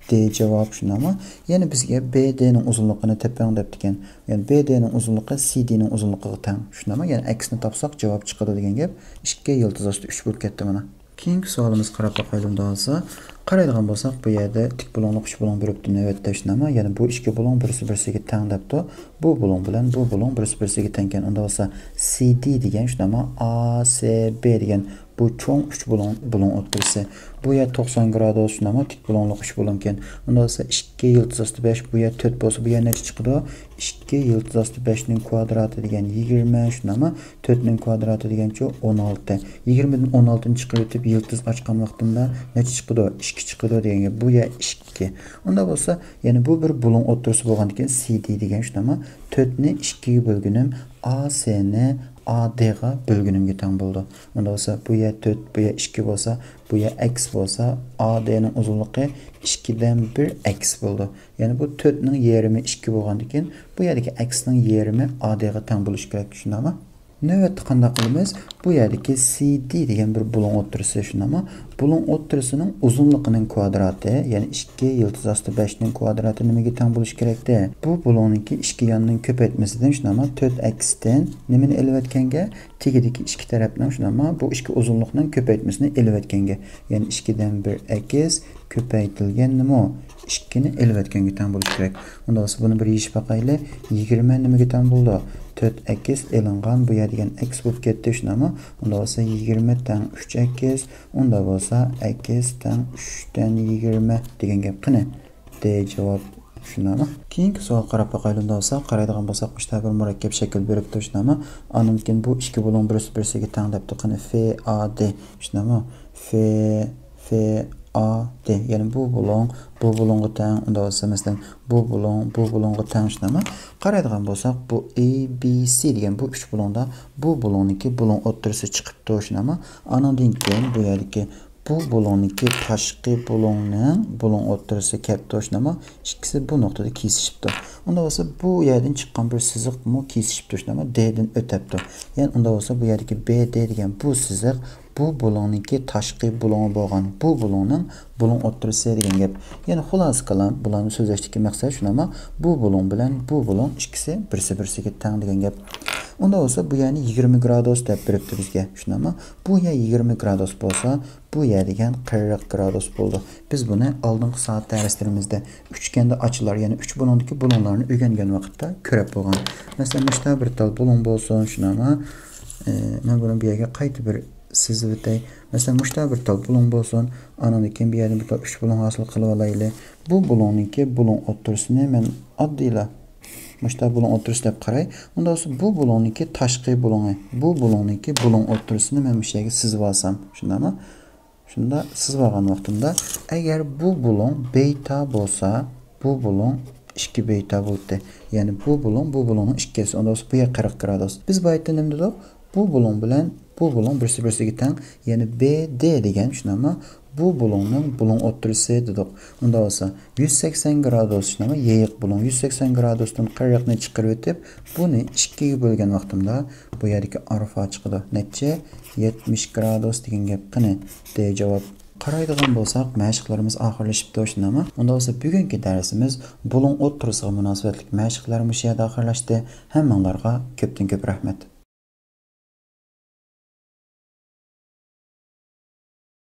دى جاۋاب، شۇنداقمۇ؟ يەنە بىزگە بى دىنىڭ ئۇزۇنلۇقىنى تېپىڭ دەپتىكەن. يەنى بى دىنىڭ ئۇزۇنلۇقى سى دىنىڭ ئۇزۇنلۇقىغا تەڭ. شۇنداقمۇ؟ يەنى ئەكسنى تاپساق جاۋاب چىقىدۇ دېگەن گەپ. ئىككى يىلتىز ئاستى ئۈچ بولۇپ كەتتى مانا. كېيىنكى سوئالىمىزغا قاراپ باقايلى ئۇنداق بولسا. قارايدىغان بولساق، بۇ يەردە تىك بۇلۇڭلۇق ئۈچ بۇلۇڭ بېرىپتۇ نۆۋەتتە، شۇنداقمۇ؟ يەنى بۇ ئىككى بۇلۇڭ بىرسى بىرسىگە تەڭ دەپتۇ. بۇ بۇلۇڭ بىلەن بۇ بۇلۇڭ بىرسى بىرسىگە تەڭكەن. ئۇنداق بولسا، سى دى دېگەن، شۇنداقمۇ؟ ئا سى بى دېگەن بۇ چوڭ ئۈچ بۇلۇڭ، بۇلۇڭ ئوتتۇرىسى. بۇ يەر توقسان گرادۇس، شۇنداقمۇ؟ تىك بۇلۇڭلۇق ئۈچ بۇلۇڭكەن. ئۇنداق بولسا، ئىككى يىلتىز ئاستى بەش، بۇ يەر تۆت بولسا، بۇ يەر نەچچە چىقىدۇ؟ ئىككى يىلتىز ئاستى بەشنىڭ كۋادراتى دېگەن يىگىرمە، شۇنداقمۇ؟ تۆتنىڭ كۋادراتى دېگەنچۇ ئون ئالتە. يىگىرمىدىن ئون ئالتىنى چىقىرىۋېتىپ، يىلتىز ئاچقان ۋاقتىمدا نەچچە چىقىدۇ؟ ئىككى چىقىدۇ دېگەن گەپ. بۇ يەر ئىككى. ئۇنداق بولسا، يەنى بۇ بىر بۇلۇڭ ئوتتۇرىسى بولغاندىكىن، سى دى دېگەن شۇنداقمۇ؟ تۆتنى ئىككىگە بۆلگىنىم، ئا سىنى ئا دىغا بۆلگىنىمگە تەڭ بولىدۇ. ئۇنداق بولسا، بۇ يەر تۆت، بۇ يەر ئىككى بولسا، بۇ يەر ئەكس بولسا، ئا دىنىڭ ئۇزۇنلۇقى ئىككىدىن بىر ئەكس بولىدۇ. يەنى بۇ تۆتنىڭ يېرىمى ئىككى بولغاندىكىن، بۇ يەردىكى ئەكسنىڭ يېرىمى ئا دىغا تەڭ بولۇشى كېرەك، شۇنداقمۇ؟ نۆۋەتتە قانداق قىلىمىز؟ بۇ يەردىكى سى دى دېگەن بىر بۇلۇڭ ئوتتۇرىسى، شۇنداقمۇ؟ بۇلۇڭ ئوتتۇرىسىنىڭ ئۇزۇنلۇقىنىڭ كۋادراتى، يەنى ئىككى يىلتىز ئاستى بەشنىڭ كۋادراتى نېمىگە تەڭ بولۇشى كېرەكتى؟ بۇ بۇلۇڭنىڭكى ئىككى ياننىڭ كۆپەيتمىسىدىن، شۇنداقمۇ؟ تۆت ئەكستىن نېمىنى ئېلىۋەتكەنگە؟ تېگىدىكى ئىككى تەرەپنىڭ، شۇنداقمۇ؟ بۇ ئىككى ئۇزۇنلۇقنىڭ كۆپەيتمىسىنى ئېلىۋەتكەنگە، يەنى ئىككىدىن بىر ئەكس كۆپەيتىلگەن نېمە؟ ئىككىنى ئېلىۋەتكەنگە تەڭ بولۇشى كېرەك. ئۇنداق بولسا، بۇنى بىر يېشىپ باقايلى. يىگىرمە نېمىگە تەڭ بولىدۇ؟ تۆت ئەكس ئېلىنغان، بۇ يەر دېگەن ئەكس بولۇپ كەتتى، شۇنداقمۇ؟ ئۇنداق بولسا، يىگىرمە تەڭ ئۈچ ئەكس، ئۇنداق بولسا، ئەكس تەڭ ئۈچتىن يىگىرمە دېگەن گەپ. قېنى، دې جاۋاب. شۇنداقمۇ؟ كېيىنكى سوئالغا قاراپ باقايلى. ئۇنداق بولسا، قارايدىغان بولساق، مۇشۇنداق بىر مۇرەككەپ شەكىل بېرىپتۇ، شۇنداقمۇ؟ ئاندىن كېيىن بۇ ئىككى بۇلۇڭ بىرسى بىرسىگە تەڭ دەپتۇ. قېنى، ف ئا دې، شۇنداقمۇ؟ ف، ف ئا دې. يەنى بۇ بۇلۇڭ بۇ بۇلۇڭغا تەڭ، ئۇنداق بولسا، مەسىلەن، بۇ بۇلۇڭ بۇ بۇلۇڭغا تەڭ، شۇنداقمۇ؟ قارايدىغان بولساق، بۇ ئەي بى سى دېگەن بۇ ئۈچ بۇلۇڭدا بۇ بۇلۇڭنىڭكى بۇلۇڭ ئوتتۇرىسى چىقىپتۇ، شۇنداقمۇ؟ ئانىڭدىن كېيىن بۇ يەردىكى بۇ بۇلۇڭنىڭكى تاشقى بۇلۇڭنىڭ بۇلۇڭ ئوتتۇرىسى كەپتۇ، شۇنداقمۇ؟ ئىككىسى بۇ نۇقتىدا كېسىشىپتۇ. ئۇنداق بولسا، بۇ يەردىن چىققان بىر سىزىقمۇ كېسىشىپتۇ، شۇنداقمۇ؟ دېدىن ئۆتەپتۇ. يەنى ئۇنداق بولسا، بۇ يەردىكى بې دې دېگەن بۇ سىزىق بۇ بۇلۇڭنىڭكى تاشقى بۇلۇڭى بولغان بۇ بۇلۇڭنىڭ بۇلۇڭ ئوتتۇرىسى دېگەن گەپ. يەنى خۇلاسە كالام، بۇلارنى سۆزلەشتىكى مەقسەت شۇنداقمۇ؟ بۇ بۇلۇڭ بىلەن بۇ بۇلۇڭ ئىككىسى بىرسى بىرسىگە تەڭ دېگەن گەپ. ئۇنداق بولسا، بۇ يەرنى يىگىرمە گرادۇس دەپ بېرىپتۇ بىزگە، شۇنداقمۇ؟ بۇ يەر يىگىرمە گرادۇس بولسا، بۇ يەر دېگەن قىرىق گرادۇس بولىدۇ. بىز بۇنى ئالدىنقى سائەت دەرسلىرىمىزدە ئۈچكەندە ئاچىلار، يەنى ئۈچ بۇلۇڭدىكى بۇلۇڭلارنى ئۆگەنگەن ۋاقىتتا كۆرۈپ بولغان. مەسىلەن، مۇشۇنداق بىر تال بۇلۇڭ بولسۇن، شۇنداقمۇ؟ ئى، مەن بۇنى بۇ يەرگە قايتا بىر سىزىۋېتەي. مەسىلەن، مۇشۇنداق بىر تال بۇلۇڭ بولسۇن، ئانىڭدىن كېيىن بۇ يەردىن بىر تال ئۈچ بۇلۇڭ ھاسىل قىلىۋالايلى. بۇ بۇلۇڭنىڭكى بۇلۇڭ ئوتتۇرىسىنى مەن ئاددىيلا مۇشۇنداق بۇلۇڭ ئوتتۇرىسى دەپ قاراي. ئۇنداق بولسا، بۇ بۇلۇڭنىڭكى تاشقى بۇلۇڭى، بۇ بۇلۇڭنىڭكى بۇلۇڭ ئوتتۇرىسىنى مەن مۇشۇ يەرگە سىزىۋالسام، شۇنداقمۇ؟ شۇنداق سىزىۋالغان ۋاقتىمدا، ئەگەر بۇ بۇلۇڭ بېتا بولسا، بۇ بۇلۇڭ ئىككى بېتا بولاتتى. يەنى بۇ بۇلۇڭ، بۇ بۇلۇڭنىڭ ئىككىسى. ئۇنداق بولسا، بۇ يەر قىرىق گرادۇس. بىز بايىتى نېمە دېدۇق؟ بۇ بۇلۇڭ بىلەن بۇ بۇلۇڭ بىرسى بىرسىگە تەڭ. يەنى بې دې دېگەن، شۇنداقمۇ؟ بۇ بۇلۇڭنىڭ بۇلۇڭ ئوتتۇرىسى دېدۇق. ئۇنداق بولسا، يۈز سەكسەن گرادۇس، شۇنداقمۇ؟ يېيىق بۇلۇڭ يۈز سەكسەن گرادۇستىن قىرىقنى چىقىرىۋېتىپ، بۇنى ئىككىگە بۆلگەن ۋاقتىمدا، بۇ يەردىكى ئارفا چىقىدۇ. نەچچە؟ يەتمىش گرادۇس دېگەن گەپ. قېنى، دې جاۋاب. قارايدىغان بولساق، مەشىقلىرىمىز ئاخىرلىشىپتۇ، شۇنداقمۇ؟ ئۇنداق بولسا، بۈگۈنكى دەرسىمىز بۇلۇڭ ئوتتۇرىسىغا مۇناسىۋەتلىك مەشىقلەر مۇشۇ يەردە ئاخىرلاشتى. ھەممىڭلارغا كۆپتىن كۆپ رەھمەت.